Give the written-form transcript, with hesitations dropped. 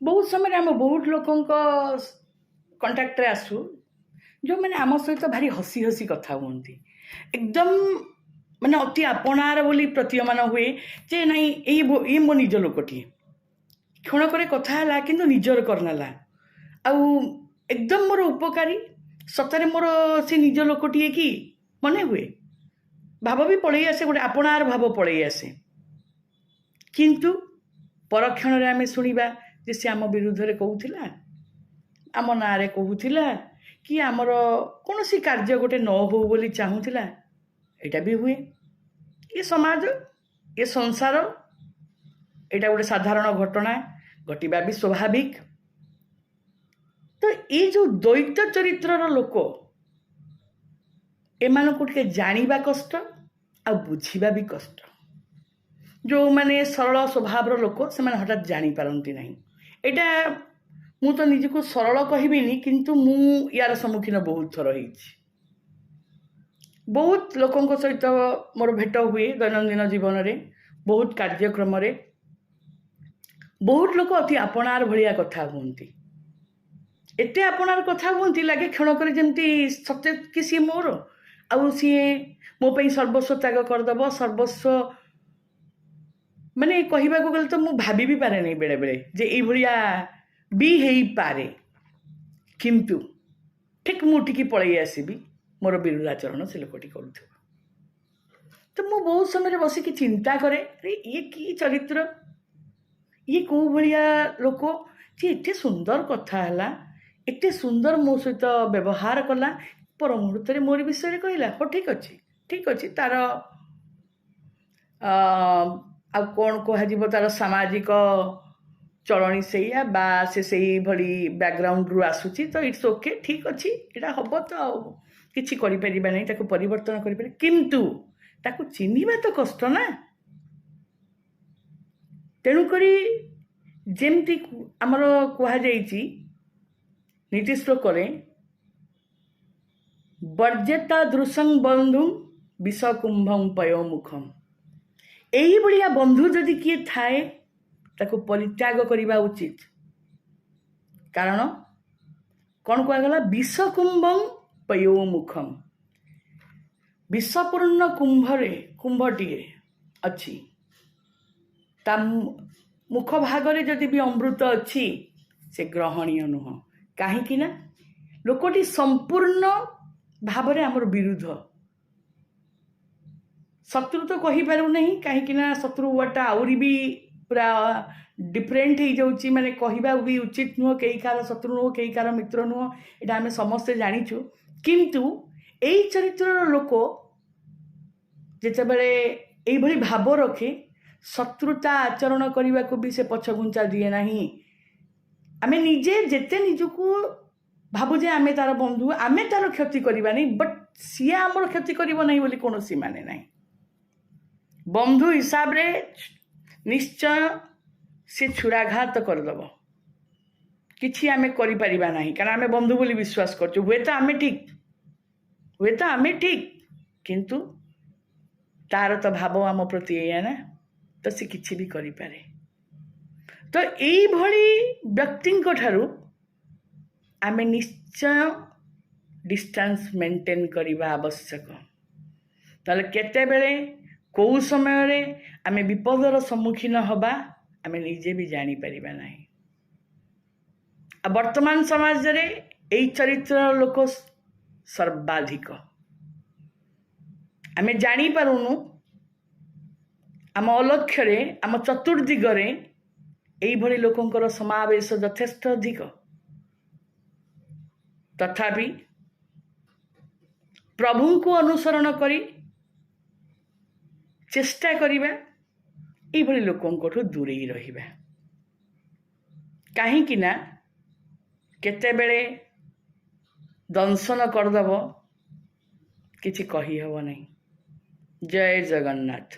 ବହୁତ ସମୟରେ ଆମେ ବହୁତ ଲୋକଙ୍କ କଣ୍ଟାକ୍ଟରେ ଆସୁ, ଯେଉଁମାନେ ଆମ ସହିତ ଭାରି ହସି ହସି କଥା ହୁଅନ୍ତି। ଏକଦମ ମାନେ ଅତି ଆପଣାର ବୋଲି ପ୍ରତୀୟମାନ ହୁଏ ଯେ ନାଇଁ, ଇଏ ମୋ ନିଜ ଲୋକଟିଏ। କ୍ଷଣକରେ କଥା ହେଲା କିନ୍ତୁ ନିଜର କରିନେଲା ଆଉ ଏକଦମ ମୋର ଉପକାରୀ। ସତରେ ମୋର ସେ ନିଜ ଲୋକଟିଏ କି ମନେ ହୁଏ, ଭାବ ବି ପଳେଇ ଆସେ, ଗୋଟେ ଆପଣାର ଭାବ ପଳେଇ ଆସେ। କିନ୍ତୁ ପରକ୍ଷଣରେ ଆମେ ଶୁଣିବା ଯେ ସେ ଆମ ବିରୁଦ୍ଧରେ କହୁଥିଲା, ଆମ ନାଁରେ କହୁଥିଲା କି ଆମର କୌଣସି କାର୍ଯ୍ୟ ଗୋଟେ ନ ହଉ ବୋଲି ଚାହୁଁଥିଲା। ଏଇଟା ବି ହୁଏ। ଏ ସମାଜ, ଏ ସଂସାର, ଏଇଟା ଗୋଟେ ସାଧାରଣ ଘଟଣା, ଘଟିବା ବି ସ୍ୱାଭାବିକ। ତ ଏଇ ଯେଉଁ ଦ୍ୱୈତ ଚରିତ୍ରର ଲୋକ, ଏମାନଙ୍କୁ ଟିକେ ଜାଣିବା କଷ୍ଟ ଆଉ ବୁଝିବା ବି କଷ୍ଟ। ଯେଉଁମାନେ ସରଳ ସ୍ୱଭାବର ଲୋକ, ସେମାନେ ହଠାତ୍ ଜାଣିପାରନ୍ତି ନାହିଁ। ଏଇଟା ମୁଁ ତ ନିଜକୁ ସରଳ କହିବିନି, କିନ୍ତୁ ମୁଁ ୟାର ସମ୍ମୁଖୀନ ବହୁତ ଥର ହେଇଛି। ବହୁତ ଲୋକଙ୍କ ସହିତ ମୋର ଭେଟ ହୁଏ ଦୈନନ୍ଦିନ ଜୀବନରେ, ବହୁତ କାର୍ଯ୍ୟକ୍ରମରେ। ବହୁତ ଲୋକ ଅତି ଆପଣାର ଭଳିଆ କଥା ହୁଅନ୍ତି, ଏତେ ଆପଣାର କଥା ହୁଅନ୍ତି, ଲାଗେ କ୍ଷଣକରେ ଯେମିତି ସତେ କି ସିଏ ମୋର ଆଉ ସିଏ ମୋ ପାଇଁ ସର୍ବସ୍ୱ ତ୍ୟାଗ କରିଦେବ। ସର୍ବସ୍ୱ ମାନେ କହିବାକୁ ଗଲେ ତ ମୁଁ ଭାବି ବି ପାରେନି ବେଳେବେଳେ ଯେ ଏଇଭଳିଆ ବି ହେଇପାରେ। କିନ୍ତୁ ଠିକ୍ ମୁଁ ଉଠିକି ପଳେଇ ଆସିବି, ମୋର ବିରୁଦ୍ଧାଚରଣ ସେ ଲୋକଟି କରୁଥିବ। ତ ମୁଁ ବହୁତ ସମୟରେ ବସିକି ଚିନ୍ତା କରେ, ଆରେ ଇଏ କି ଚରିତ୍ର, ଇଏ କେଉଁ ଭଳିଆ ଲୋକ ଯେ ଏତେ ସୁନ୍ଦର କଥା ହେଲା, ଏତେ ସୁନ୍ଦର ମୋ ସହିତ ବ୍ୟବହାର କଲା, ପର ମୁହୂର୍ତ୍ତରେ ମୋରି ବିଷୟରେ କହିଲା। ହଉ, ଠିକ୍ ଅଛି, ଠିକ୍ ଅଛି। ତାର ଆଉ କ'ଣ କୁହାଯିବ, ତାର ସାମାଜିକ ଚଳଣି ସେଇଆ ବା ସେ ସେଇଭଳି ବ୍ୟାକଗ୍ରାଉଣ୍ଡରୁ ଆସୁଛି, ତ it's okay, ଠିକ୍ ଅଛି, ଏଇଟା ହବ ତ ଆଉ କିଛି କରିପାରିବା ନାହିଁ, ତାକୁ ପରିବର୍ତ୍ତନ କରିପାରିବା, କିନ୍ତୁ ତାକୁ ଚିହ୍ନିବା ତ କଷ୍ଟ ନା। ତେଣୁକରି ଯେମିତି ଆମର କୁହାଯାଇଛି ନୀତି ଶ୍ଲୋକରେ, ବର୍ଜେତ୍ତାଦୃଶଂ ବନ୍ଧୁଂ ବିଷକୁମ୍ଭଂ ପୟୋମୁଖମ୍। ଏଇଭଳିଆ ବନ୍ଧୁ ଯଦି କିଏ ଥାଏ, ତାକୁ ପରିତ୍ୟାଗ କରିବା ଉଚିତ। କାରଣ କ'ଣ କୁହାଗଲା? ବିଷକୁମ୍ଭଂ ପୟୋମୁଖମ୍। ବିଷପୂର୍ଣ୍ଣ କୁମ୍ଭରେ କୁମ୍ଭଟିଏ ଅଛି, ତା ମୁଖ ଭାଗରେ ଯଦି ବି ଅମୃତ ଅଛି, ସେ ଗ୍ରହଣୀୟ ନୁହଁ। କାହିଁକି ନା ଲୋକଟି ସମ୍ପୂର୍ଣ୍ଣ ଭାବରେ ଆମର ବିରୁଦ୍ଧ। ଶତ୍ରୁ ତ କହିପାରୁନାହିଁ, କାହିଁକି ନା ଶତ୍ରୁ ୱାର୍ଡ଼ଟା ଆହୁରି ବି ପୁରା ଡିଫରେଣ୍ଟ ହେଇଯାଉଛି। ମାନେ କହିବା ବି ଉଚିତ ନୁହଁ। କେହି କାହାର ଶତ୍ରୁ ନୁହଁ, କେହି କାହାର ମିତ୍ର ନୁହଁ, ଏଇଟା ଆମେ ସମସ୍ତେ ଜାଣିଛୁ। କିନ୍ତୁ ଏଇ ଚରିତ୍ରର ଲୋକ ଯେତେବେଳେ ଏଇଭଳି ଭାବ ରଖେ, ଶତ୍ରୁତା ଆଚରଣ କରିବାକୁ ବି ସେ ପଛଘୁଞ୍ଚା ଦିଏ ନାହିଁ। ଆମେ ନିଜେ ଯେତେ ନିଜକୁ ଭାବୁ ଯେ ଆମେ ତାର ବନ୍ଧୁ, ଆମେ ତାର କ୍ଷତି କରିବାନି, ବଟ୍ ସିଏ ଆମର କ୍ଷତି କରିବ ନାହିଁ ବୋଲି କୌଣସି ମାନେ ନାହିଁ। ବନ୍ଧୁ ହିସାବରେ ନିଶ୍ଚୟ ସେ ଛୁରାଘାତ କରିଦେବ, କିଛି ଆମେ କରିପାରିବା ନାହିଁ, କାରଣ ଆମେ ବନ୍ଧୁ ବୋଲି ବିଶ୍ୱାସ କରୁଛୁ। ହୁଏତ ଆମେ ଠିକ୍, ହୁଏତ ଆମେ ଠିକ୍, କିନ୍ତୁ ତାର ତ ଭାବ ଆମ ପ୍ରତି ଏଇଆ ନା, ତ ସେ କିଛି ବି କରିପାରେ। ତ ଏଇଭଳି ବ୍ୟକ୍ତିଙ୍କ ଠାରୁ ଆମେ ନିଶ୍ଚୟ ଡିଷ୍ଟାନ୍ସ ମେଣ୍ଟେନ୍ କରିବା ଆବଶ୍ୟକ। ତାହେଲେ କେତେବେଳେ କେଉଁ ସମୟରେ ଆମେ ବିପଦର ସମ୍ମୁଖୀନ ହେବା, ଆମେ ନିଜେ ବି ଜାଣିପାରିବା ନାହିଁ। ଆଉ ବର୍ତ୍ତମାନ ସମାଜରେ ଏଇ ଚରିତ୍ରର ଲୋକ ସର୍ବାଧିକ। ଆମେ ଜାଣିପାରୁନୁ, ଆମ ଅଲକ୍ଷ୍ୟରେ ଆମ ଚତୁର୍ଦିଗରେ ଏଇଭଳି ଲୋକଙ୍କର ସମାବେଶ ଯଥେଷ୍ଟ ଅଧିକ। ତଥାପି ପ୍ରଭୁଙ୍କୁ ଅନୁସରଣ କରି ଚେଷ୍ଟା କରିବା ଏଇଭଳି ଲୋକଙ୍କଠୁ ଦୂରେଇ ରହିବା, କାହିଁକି ନା କେତେବେଳେ ଦଂଶନ କରିଦେବ, କିଛି କହିହେବ ନାହିଁ। ଜୟ ଜଗନ୍ନାଥ।